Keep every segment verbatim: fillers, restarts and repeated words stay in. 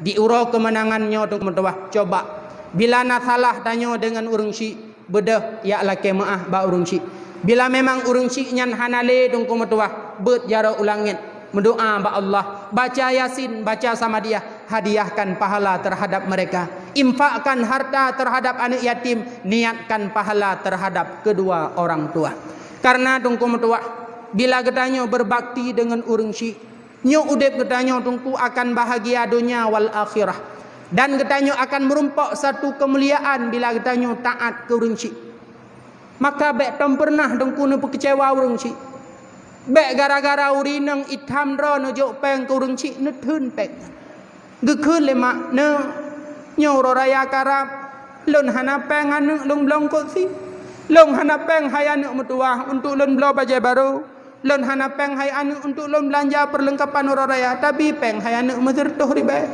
Di uroe keumeunangan nyoe teungku meutuwah, coba bila na salah tanyoe deungon ureuëng syik, beudôh jak lakée meuáh bak ureuëng syik. Bila memang ureuëng syik nyan hana lé teungku meutuwah, beuet jaroe u langét, meudoá bak Allah, baca Yasin, baca Samadiyah, hadiahkan pahala terhadap mereka. Infakkan harta terhadap aneuëk yatim, niatkan pahala terhadap kedua orang tua. Karena teungku meutuwah, bila geutanyoe berbakti deungon ureuëng syik, nyoe udeb geutanyoe teungku akan bahagia donya wal akhirah. Dan geutanyoe akan meurumpok satu keumuliaan bila geutanyoe taát keu ureuëng syik. Maka bék tom peureunah teungku neupeukeucewa ureuëng syik. Bék gara-gara ureuëng inong itam droe neujok péng keu ureuëng syik neutheun péng. Geukheun lé mak, "Neuk, nyoe uroe raya karab, lôn hana péng aneuëk lôn bloe eungkôt sie. Lôn hana péng hai aneuëk meutuwah untuk lôn bloe bajée barô. Lôn hana péng hai aneuëk untuk lôn beulanja peurleungkapan uroe raya, tapi péng hai aneuëk meusireutôh ribée."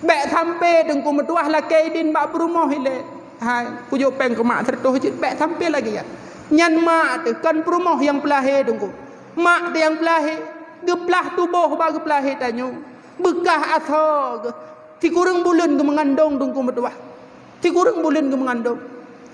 Bék sampoe teungku meutuwah lakée idin bak peurumoh ilée, "Hai, kujok péng keu mak sireutôh cit," bék sampoe lagée nyan. Nyan mak teuh, kon peurumoh nyang peulahé teungku. Mak teuh nyang peulahé, geuplah tuboh bak geupeulahé tanyoe. Beukah asoe geuh, sikureueng buleuen geumeungandong teungku meutuwah. Sikureueng buleuen geumeungandong.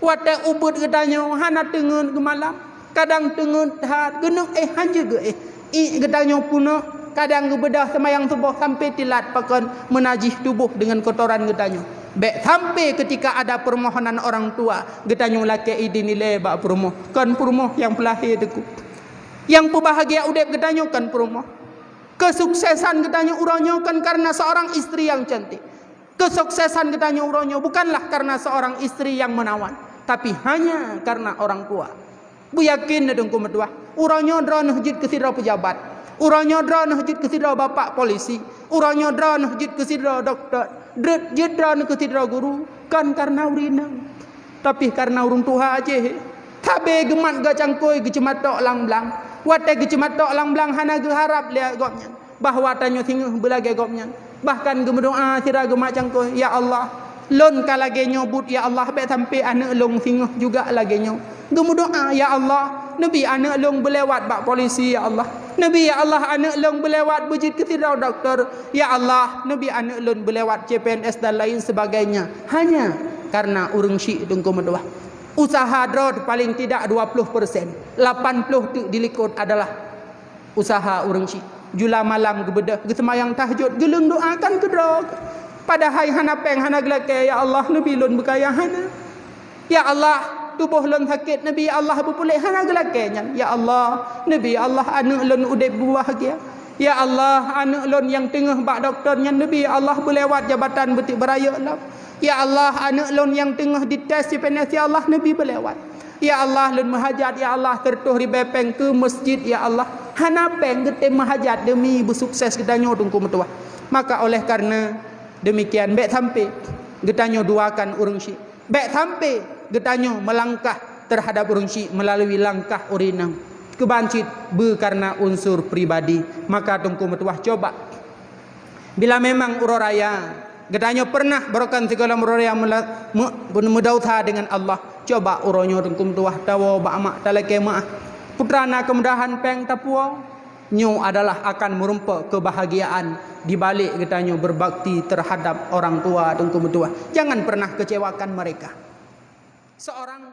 Watée ubeuet geutanyoe hana teungeut geumalam, kadang teungeut that, geuneuk éh han jeuet geuéh. Iek geutanyoe peuneuk, kadang geubeudôh seumayang suboh sampoe tilat pakon meunajih tuboh deungon kotoran geutanyoe. Bék sampoe keutika ada peureumohonan orang tua, geutanyoe lakée idin ilée bak peurumoh. Kon peurumoh nyang peulahé teungku. Nyang peubahagia udeb geutanyoe kon peurumoh. Kesuksesan geutanyoe uroe nyoe kon karena seorang istri yang cantik. Kesuksesan geutanyoe uroe nyoe bukanlah karena seorang istri yang menawan, tapi hanya karena orang tua. Beuyakin neuh teungku meutuwah, uroe nyoe droeneuh jeuet keu sidroe peujabat, uroe nyoe droeneuh jeuet keu sidroe bapak polisi, uroe nyoe droeneuh jeuet keu sidroe dokto, jeuet droeneuh keu sidroe guru, kon karena ureuëng inong. Tapi karena ureuëng tuha jih, sabe geumat geucangkôi geuceumatok lam blang. Watée geuceumatok lam blang hana geuharab lé gobnyan bahwa tanyoe singoh beulagée gobnyan. Bahkan geumeudoá sira geumat cangkôi, "Ya Allah, lôn ka lagée nyoe buet, ya Allah, bék sampoe aneuëk lôn singoh juga lagée nyoe." Geumeudoá, "Ya Allah, neubi aneuëk lôn beulewat bak polisi, ya Allah. Neubi, ya Allah, aneuëk lôn beulewat beujeuet keu sidroe dokto. Ya Allah, neubi aneuëk lôn beulewat C P N S dan lain sebagainya." Hanya karena ureuëng syik teungku meutuwah. Usaha droe paleng tidak dua puluh persen, lapan puluh teuk dilikot adalah usaha ureuëng syik. Jula malam geubeudôh, geuseumayang tahajud, geuleueng doakan keu droe. Padahai hana péng, hana geulakée, "Ya Allah, neubi lôn beukaya," hana. "Ya Allah, tuboh lôn sakét, neubi Allah beupuléh," hana geulakée nyan. "Ya Allah, neubi Allah aneuëk lôn udeb beubahagia. Ya Allah, aneuëk lôn nyang teungoh bak dokto nyan, neubi Allah beulewat jabatan beuteuk beurayeuk lom. Ya Allah, aneuëk lôn nyang teungoh dites C P N S, ya Allah, neubi beulewat. Ya Allah, lôn meuhajat, ya Allah, sireutôh ribée péng keu masjid, ya Allah." Hana péng geutem meuhajat demi beusukses geutanyoe teungku meutuwah. Maka oleh karena demikian, bék sampoe geutanyoe duakan ureuëng syik. Bék sampoe geutanyoe meulangkah terhadap ureuëng syik meulalu langkah ureuëng inong. Keuban cit beu karena unsur pribadi, maka teungku meutuwah coba. Bila memang uroe raya, geutanyoe pernah barokan sigohlom uroe raya meula-, me-, meudausa deungon Allah, coba uroe nyoe teungku meutuwah tawoe bak mak talakée meuáh. Putra na keumudahan péng tapuwoe. Nyoe adalah akan meurumpok keubahgiaan di balek geutanyoe berbakti terhadap orang tua teungku meutuwah. Jangan pernah kecewakan mereka. Seorang